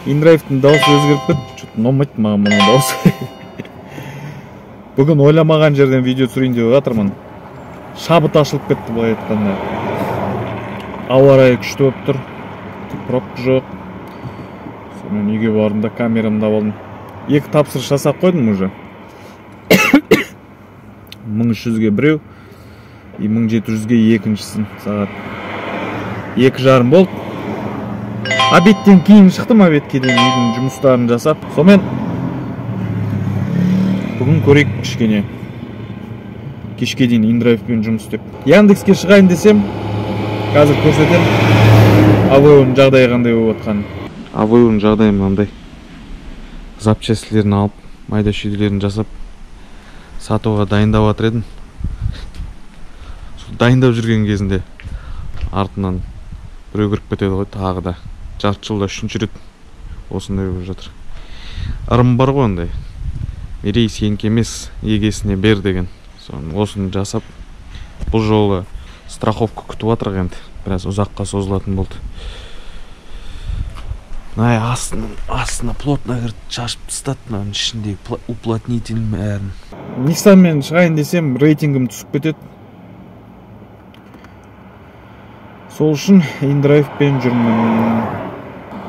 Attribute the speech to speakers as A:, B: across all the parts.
A: Индрайвтың дауысы өзгеріп кетті. Что-то ұнамайды маған мұның дауысы. Бүгін ойламаған жерден видео түсірейін деп жатырмын. Шабыт ашылып кетті былай айтқанда. Ауа райы күшті болып тұр. Пробка жоқ. Сонымен үйге бардым да камерамды алып алдым. 2 тапсырыс жасап қойдым уже. 1300-ге біреу, и 1700-ге екіншісін. Сағат 2:30 болды. Обедтен кейін шықтым, обедке дейін үйдің жұмыстарын жасап. Сонымен бүгін көрейік кішкене. Кешке дейін индрайвпен жұмыс істеп. Яндекске шығайын десем, қазір көрсетемін. Авеоның жағдайы қандай болып жатқанын. Авеоның жағдайы мынандай. Запчастьлерін алып, майда шүйделерін жасап, сатуға дайындап жатыр едім. Сол дайындап жүрген кезінде артынан біреу кіріп кетеді ғой тағы да. Жарты жылда 3-ші рет осындай болып жатыр. Ырым бар ғой ондай. Мерей сенікі емес, егесіне бер деген. Соны осыны жасап, бұл жолы страховка күтіп жатырық енді. Біраз ұзаққа созылатын болды. Мына астына плотно кіріп шашып тастады, мынаның ішіндегі уплотнитель бәрін. Ниссанмен шығайын десем, рейтингім түсіп кетеді. Сол үшін индрайвпен жүрмін.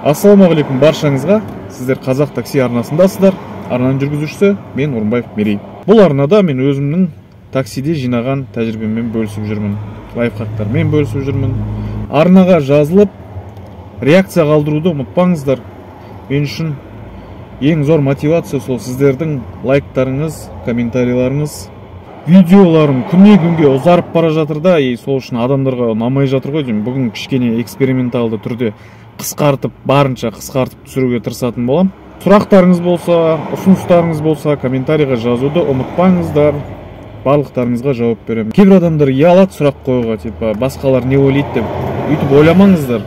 A: Ассалаумағалейкум баршаңызға. Сіздер Қазақ такси арнасындасыздар. Арнаның жүргізушісі мен Орынбаев Мерей. Бұл арнада мен өзімнің таксиде жинаған тәжірибеммен бөлісіп жүрмін. Лайфхактармен бөлісіп жүрмін. Арнаға жазылып, реакция қалдыруды ұмытпаңыздар. Мен үшін ең зор мотивация сол сіздердің лайктарыңыз, комментарийларыңыз. Видеоларым күннен күнге ұзарып бара жатыр да, и сол үшін адамдарға ұнамай жатыр ғой деймін. Бүгін кішкене эксперименталды түрде қысқартып, барынша қысқартып түсіруге тырысатын боламын. Сұрақтарыңыз болса, ұсыныстарыңыз болса, комментарийға жазуды ұмытпаңыздар. Барлықтарыңызға жауап беремін. Кейбір адамдар ұялады сұрақ қоюға, типа басқалар не ойлайды деп. Өйтіп ойламаңыздар,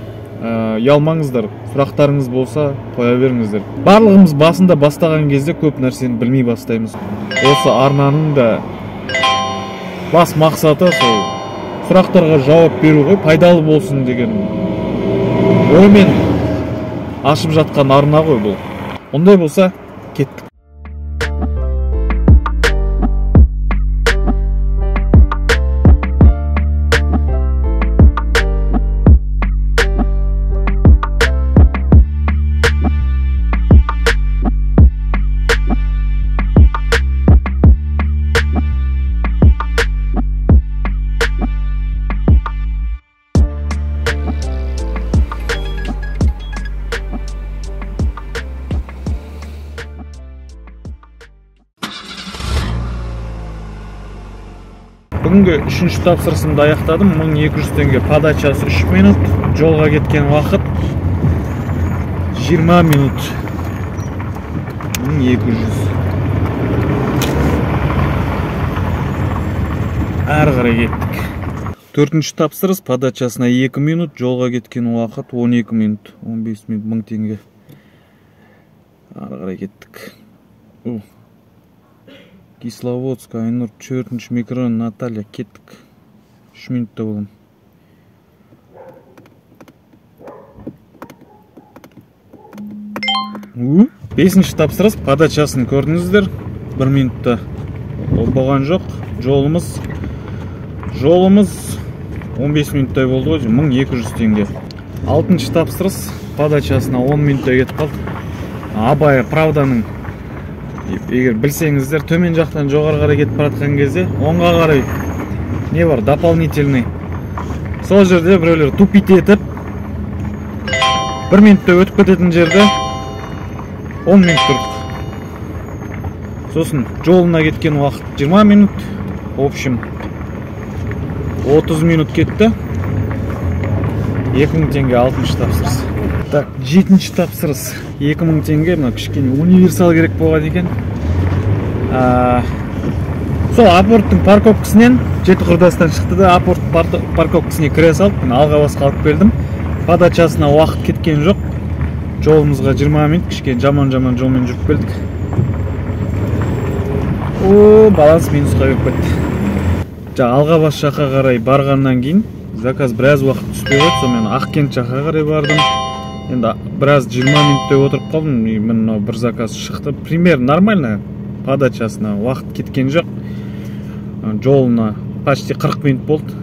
A: ұялмаңыздар. Сұрақтарыңыз болса, қоя беріңіздер. Барлығымыз басында бастаған кезде көп нәрсені білмей бастаймыз. Осы арнаның да бас мақсаты сол сұрақтарға жауап беру ғой, пайдалы болсын деген оймен ашып жатқан арна ғой бұл. Ондай болса, кеттік. Бүгінгі 3-ші тапсырысымды аяқтадым. 1200 теңге подачасы 3 минут, жолға кеткен уақыт 20 минут. 1200. Әрі қарай кеттік. 4-ші тапсырыс подачасына 2 минут, жолға кеткен уақыт 12 минут, 15 минут, 1000 теңге. Әрі қарай кеттік. Кисловодск, Айнұр, 4-ші микрорайон, Наталья, кеттік. 3 минутта боламын. 5-ші тапсырыс, подачасын көрдіңіздер. 1 минутта ол болған жоқ. Жолымыз 15 минуттай болды ғой, 1200 теңге. 6-шы тапсырыс, подачасына 10 минуттай кетіп қалды. Абай Правданың, егер білсеңіздер, төмен жақтан жоғары қарай кетіп бара жатқан кезде оңға қарай не бар, дополнительный. Сол жерде біреулер тупить етіп 1 минутта өтіп кететін жерде 10 минут тұрдық. Сосын жолына кеткен уақыт 20 минут. В общем, 30 минут кетті. 2000 теңге 6-шы тапсырыс. Так, 7-ші тапсырыс 2000 теңге. Мына кішкене универсал керек болған екен. Сол апорттың парковкасынан, жеті құрдастан шықты да апорт парковкасына кіре салып, мен алға басқа алып келдім. Подачасына уақыт кеткен жоқ. Жолымызға 20 минут, кішкене жаман-жаман жолмен жүріп келдік. О, баланс минусқа кіріп кетті. Алға бас жаққа қарай барғаннан кейін заказ біраз уақыт түспей қойды. Сонымен Ақкент жаққа қарай бардым. Енді біраз 20 минуттай отырып қалдым. Мынау бір заказ шықты. Примерно нормально. Подачасына уақыт кеткен жоқ. Жолына почти 40 минут болды.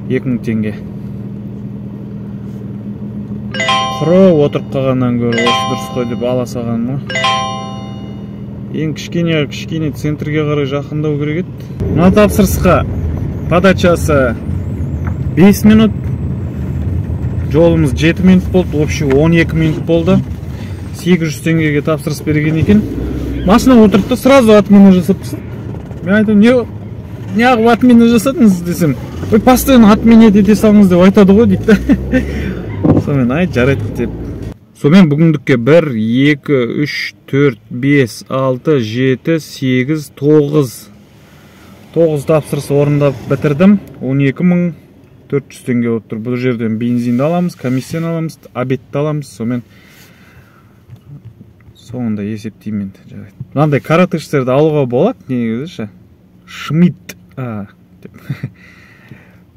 A: 2000 теңге. Құры отырып қалғаннан гөрі осы дұрыс қой деп ала салғаным ғой. Ең кішкене центрге қарай жақындау керек еді. Мына тапсырысқа подачасы 5 минут. Жолымыз 7 минут болды, общий 12 минут болды. 800 теңгеге тапсырыс берген екен. Машина отырды да сразу отмена жасап тастады. Мен айттым, неғып отмена жасадыңыз десем, ой, постоянно отменять ете салыңыз деп айтады ғой дейді. Сонымен ай жарайды деп. Сонымен бүгіндікке 1, 2, 3, 4, 5, 6, 7, 8, 9. 9 тапсырыс орындап бітірдім. 12400 теңге болып тұр. Бұл жерден бензинді аламыз, комиссияны аламыз, обедті аламыз. Сонымен соңында есептеймін енді. Жарайды. Мынандай каратыштерді алуға болады негізі ше. Шмидт деп.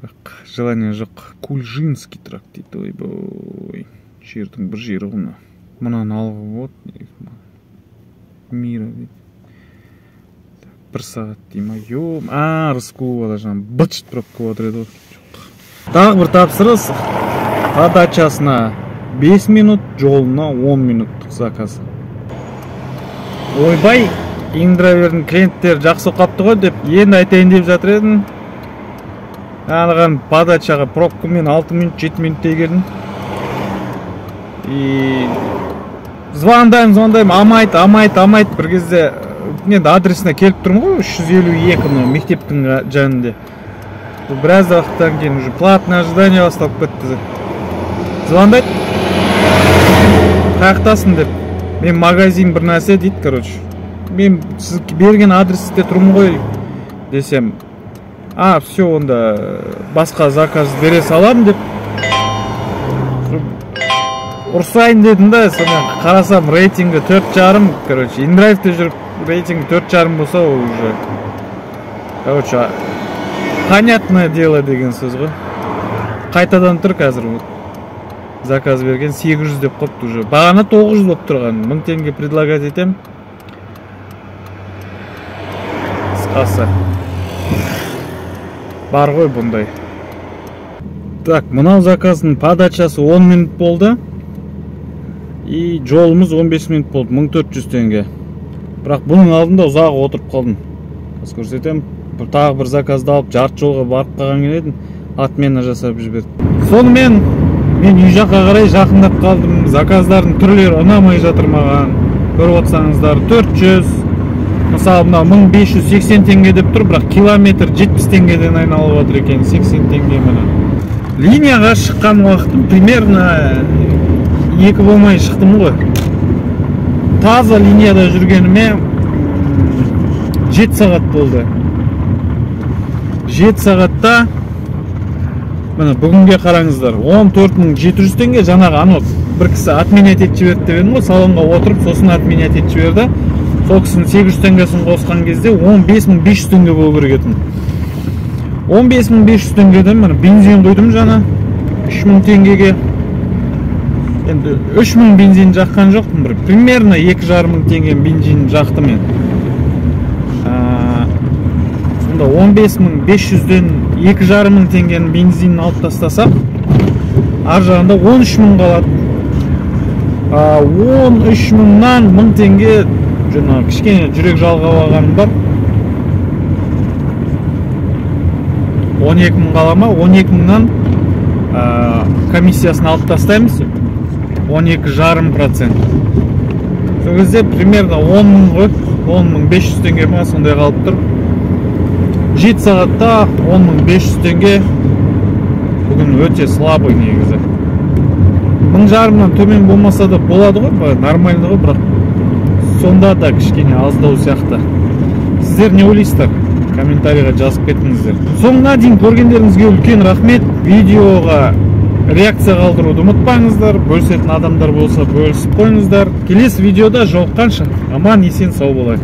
A: Бірақ желание жоқ. Кульжинский тракт дейді. Ойбой. Жердің бір жері ғой мына. Мынаны алуға болады негізі. Мира дейді. Бір сағат дей ма? Ё, Рыскуловада жаңа быт-шыт пробка болып отыр еді ғой. Тағы бір тапсырыс. Подачасына 5 минут, жолына 10 минуттық заказ. Ойбай, индрайвердің клиенттері жақсы оқапты ғой деп енді айтайын деп жатыр едім. Анаған подачаға пробкамен 6 минут, 7 минуттай келдім. И звондаймын, алмайды. Бір кезде енді адресіне келіп тұрмын ғой, 352 мынау мектептің жанында. Біраз уақыттан кейін уже платное ожидание басталып кетті. Звондайды. Қаяқтасың деп. Мен магазин бір нәрсе дейді, короче. Мен сіз берген адресте тұрмын ғой десем, все, онда басқа заказ бере саламын деп ұрсайын дедім да, сонымен қарасам рейтингі 4,5, короче, индрайвте жүріп рейтингі 4,5 болса, ол уже, короче, понятное дело деген сөз ғой. Қайтадан тұр қазір заказ берген 800 деп қойыпты уже. Бағана 900 болып тұрған. 1000 теңге предлагать етем. Қысқасы. Бар ғой бұндай. Так, мынау заказдың подачасы 10 минут болды. И жолымыз 15 минут болды. 1400 теңге. Бірақ бұның алдында ұзақ отырып қалдым. Қазір көрсетемін. Тағы бір заказды алып, жарты жолға барып қалған едім, отмена жасап жіберді. Сонымен мен үй жаққа қарай жақындап қалдым. Заказдардың түрлері ұнамай жатыр маған. Көріп отырсаңыздар, 400, мысалы мынау 1580 теңге деп тұр, бірақ километр 70 теңгеден айналып отыр екен, 80 теңге міне. Линияға шыққан уақытым примерно 2 болмай шықтым ғой. Таза линияда жүргеніме 7 сағат болды. 7 сағатта міне бүгінге қараңыздар, 14700 теңге. Жаңағы анау бір кісі отменять етіп жіберді деп едім ғой, салонға отырып сосын отменять етіп жіберді. Сол кісінің 800 теңгесін қосқан кезде 15500 теңге болу керек еді. 15500 теңгеден міне бензин құйдым жаңа 3000 теңгеге. Енді 3000 бензин жаққан жоқпын, бір примерно 2500 теңге бензин жақтым мен. Сонда 15500-ден 2500 теңгенің бензинін алып тастасақ, ар жағында 13000 қалады. 13000-нан 1000 теңге жаңағы кішкене жүрек жалғап алғаным бар. 12000 қала ма? 12000-нан комиссиясын алып тастаймыз. 12,5%. Сол кезде примерно 10000 ғой, 10500 теңге ма сондай қалып тұр. 7 сағатта 10500 теңге. Бүгін өте слабый негізі. 1500-нан төмен болмаса да болады ғой, нормально ғой, бірақ сонда да кішкене аздау сияқты. Сіздер не ойлайсыздар? Комментарийға жазып кетіңіздер. Соңына дейін көргендеріңізге үлкен рахмет. Видеоға реакция қалдыруды ұмытпаңыздар. Бөлісетін адамдар болса бөлісіп қойыңыздар. Келесі видеода жолыққанша аман есен сау болайық.